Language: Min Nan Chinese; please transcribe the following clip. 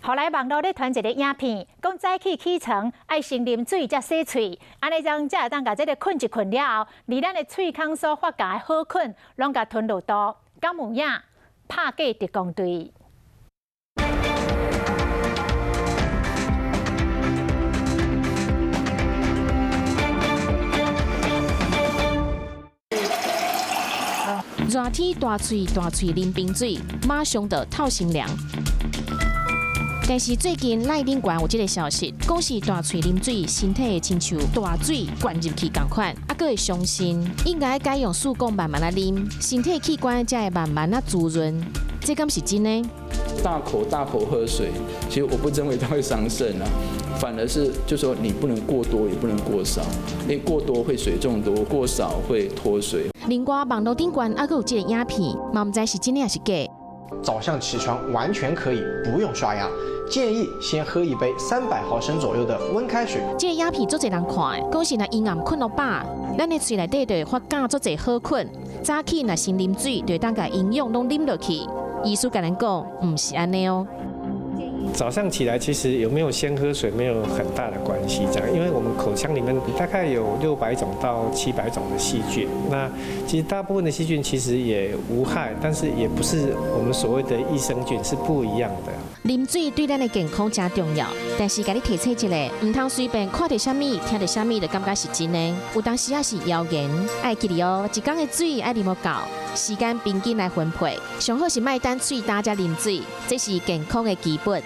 後來網路咧傳一个影片，講早起起床愛先啉水才洗喙，按呢樣才會當共這个睏一睏了後，連咱的喙空所發芽的好菌攏共吞落肚，敢有影？拍假特工隊。熱天大喙大喙啉冰水，馬上就透心涼。但是最近內頂懸有這个消息，講是大喙啉水，身體會親像大水灌入去仝款，猶閣會傷身。應該改用試管慢慢仔啉，身體器官才會慢慢仔滋潤。這敢是真的？大口大口喝水，其實我不認為它會傷腎啊，反而是就說你不能過多，也不能過少，因為過多會水中毒，過少會脫水。另外，網路頂懸猶閣有這个影片，嘛毋知是真的抑是假。早上起床完全可以不用刷牙，建議先喝一杯300毫升左右的溫開水。這个影片足濟人看，講是若陰暗睏予飽，咱的喙內底就會發酵足濟好菌。早起若先啉水，就會當共營養攏啉落去。醫師共咱講，毋是按呢哦。早上起來其實有沒有先喝水沒有很大的關係，這樣，因為我們口腔裡面大概有600種到700種的細菌，那其實大部分的細菌其實也無害，但是也不是我們所謂的益生菌，是不一樣的。啉水對咱的健康誠重要，但是共你提醒一下，毋通隨便看著啥物、聽著啥物就感覺是真的，有當時也是謠言。愛記得哦，一工的水愛啉予夠，時間平均來分配，上好是莫等喙焦才啉水，這是健康的基本。